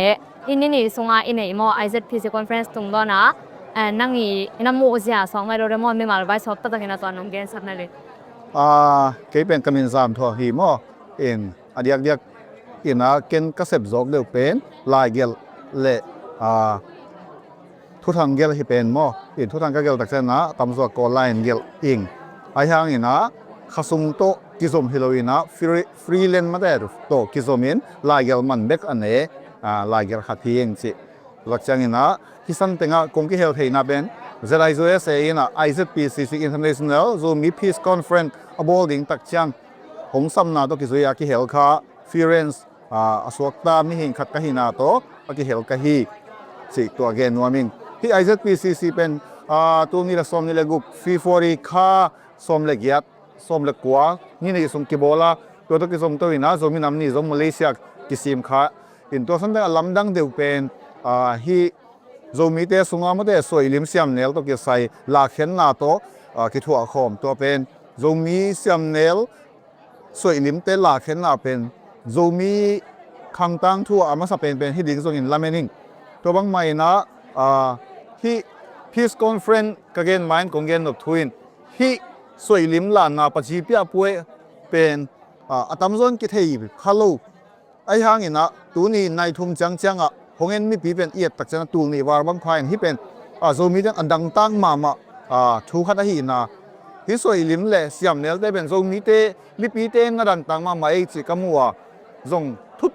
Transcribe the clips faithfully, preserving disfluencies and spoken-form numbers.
Eh, i ni nih sunga i neih maw, I Z P C conference tungdawn a, eh, nang i na muh zia suak mai lo de maw, mimal vai sawp taktak in a tuan nong gensak na le. Ah, kei pen ka min Zam Thua hi maw. In, a diakdiak in a ken ka sep zawk deuh pen laigelh le, ah, thuthang gelh hi pen maw. In, thuthang ka gelh tak ciang a tamzaw Kawl lai in gelh ing. Ahi hangin a khasum tawh kizom hi lo in a free, freelance mate tawh kizom in laigelh man bek a ne, ah, laigelh khat hi ing ci. Lak ciangin a, hi san tengah kong kihel theihna pen Z I Z U S A in a I Z P C C International Zomi Peace Conference a bawl ding tak ciang hong samna tawh kizui a kihel kha Firenze, ah, a suakta mihing khat ka hihna tawh a kihel ka hi. Cih tua gen nuam ing. Hih I Z P C C pen, ah, tul nih le sawm nih le guk February kha sawm le giat, sawm le kua, ni nih sung kibawl a, tua tawh kizom to in a, Zomi Nam Ni zong Malaysia kisim kha. In tua san teng a lamdang deuh pen, ah, hih Zomite sunga mate suailim siamnel tawh kisai lakkhenna tawh, ah, kithuah khawm tua pen. Zomi siamnel suailimte lakkhenna pen Zomi khangtang thu a masa penpen hi ding zongin lamen ing. Tua bangmah in a, ah, hih Peace Conference ka gen ma in kong gen nop thu in hih suailim lanna paci piahpuai pen, ah, a tamzaw in kithei kha lo. Ahi hangin a, tuni nai thum ciangciang a hong en mipi pen i et tak ciang a tul nih val bang pha in hih pen, ah, Zomite a dangtak mahmah, ah, thu khat ahihna. Hih suailim le siamnelte pen Zomite, mipite in a dangtak mahmah ei cih ka mu a, zong thu,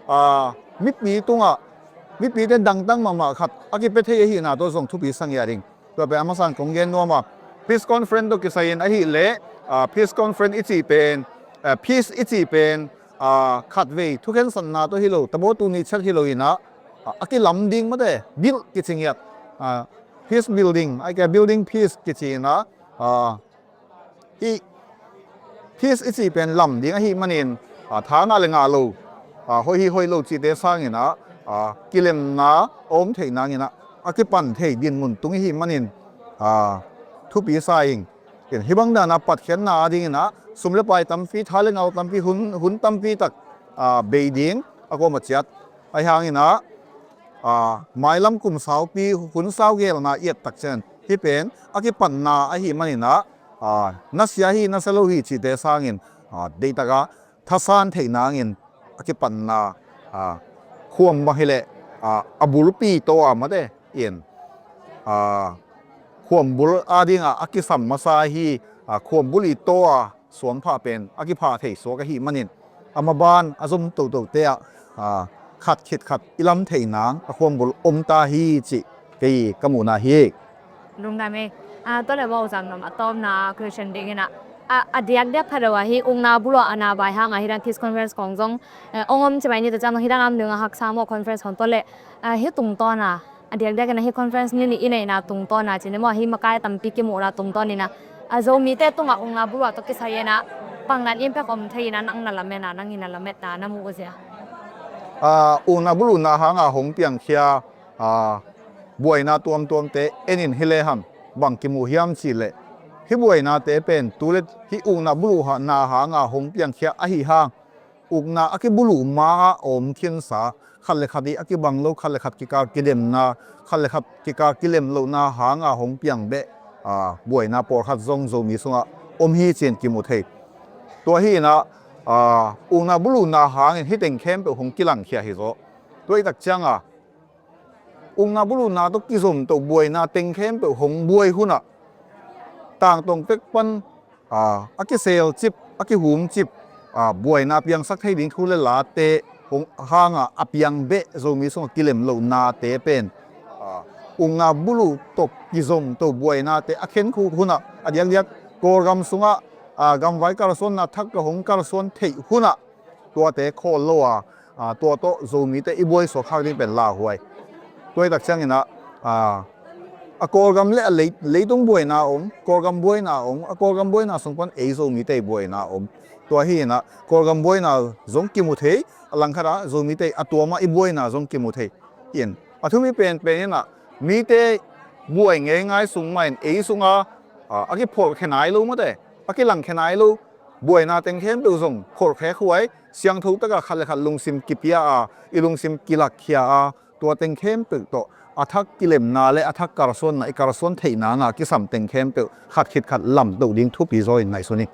ah, mipi tungah, mipite dangtak mahmah khat a kipia thei ahihna tawh zong thupi sa ngiat ing. Tua pen a masa in kong gen nuam a, Peace Conference tawh kisai in ahih leh, ah, Peace Conference i cih pen, ah, peace i cih pen, ah, khatvei thukhensatna tawh hi lo, tabaw tul nih ciat hi lo in a, ah, a kilam ding mate, build kici ngiat, ah, peace building, ahih kei leh building peace kici in a, ah, hih peace i cih pen lam ding ahih manin, ah, tha ngah le ngah lo, ah, hoih hi hoih lo cihte sangin a, ah, kilemna a om theih nangin a, a kipan thei dinmun tung i hih manin, ah, thupi sa ing. Hih bang dan a patkhiatna a dingin a, sum le pai tampi, tha le ngau tampi, hun, hun tampi tak, ah, bei ding a kuamah ciat. Ahi hangin a, ah, mailam kum saupi hun sau gelna i et tak ciang hih pen a kipatna ahih manin a, ah, nasia hi, nasia lo hi cihte sangin, ah, deihtak a thasan theih nangin a kipatna, ah, khuam bang hi leh, ah, a bulpi taw a mate in, ah, khuam bul a ding a, a kisam masa hi, ah, khuam bul i taw a suangphah pen a kiphah thei suak ahih manin, a maban a zom totote ah, ah, khat khit khat i lam theih nang a khuam bul om ta hi cih kei ka muhna hi. Lungdam ei. Ah, tua le bawk zang nuam a tawpna question dingin a, ah, a diakdiak khat lo a hih ukna buluh a na vai hang a hih dan peace conference khawng zong, eh, ong om ci mai ni ta ciang hih dan a om ding a haksa maw conference khawng tua le, ah, hih tungtawn a a diakdiak in a hih conference ni nih i neihna tungtawn a ci ni maw, hih makai tampi kimuhna tungtawn in a, a Zomite tungah ukna buluh a tawh kisai in a pangnan impact om thei in a nang na lametna, nang i na lametna na muh uh zia. Ah, ukna buluhna hang a hong piangkhia, ah, buaina tuamtuamte en in hi lehang bang kimu hiam cih leh, hih buainate pen tu le hih ukna buluhna hang a hong piangkhia ahi hang, ukna a kibuluh ma a om khinsa, khat le khat i a kibang lo, khat le khat kikal kidemna, khat le khat kikal kilem lohna hang a hong piang beh, ah, buaina pawlkhat zong Zomi sungah om hi ci-in kimu thei. Tua hi in a, ah, ukna buluhna hangin hih teng khempeuh hong kilangkhia hi zaw. Tua i tak ciang a, ukna buluhna tawh kizom toh buaina teng khempeuh hong buai hun ah, tangtawng pek pan, ah, a kiselcip, a kihumcip, ah, buaina piangsak thei ding thu le late hong hang a, a piang beh Zomi sungah kilem lohnate pen, ah, ukna buluh tawh kizom toh buainate a khenkhu hun ah, a diakdiak Kawlgam sungah, ah, gamvai kalsuanna thak ka hong kalsuan theih hun ah, tuate khawl lo a, ah, tua tawh Zomite i buai suak khak ding pen lauhuai. Tua i tak ciangin a, ah, a Kawlgam le a lei-, leitung buaina om, Kawlgam buaina om, a Kawlgam buaina sung pan ei Zomite buaina om. Tua hi in a, Kawlgam buaina zong kimu thei, a langkhat a Zomite a tuam a i buaina zong kimu thei. In, a thumi penpen in a, mite buai ngeingai sung mah in ei sung a, ah, a kiphawlkhia nai lo mate, a kilangkhia nai lo, Buaina teng khempeuh zong khorkhek huai, siangtho taka khat le khat lungsim kipia a, i lungsim kilakkhia a, tua teng khempeuh tawh a thak kilemna le a thak kalsuanna, i kalsuan theihna na kisam teng khempeuh khat khit khat lamtoh ding thupi zaw in ngaihsun hi.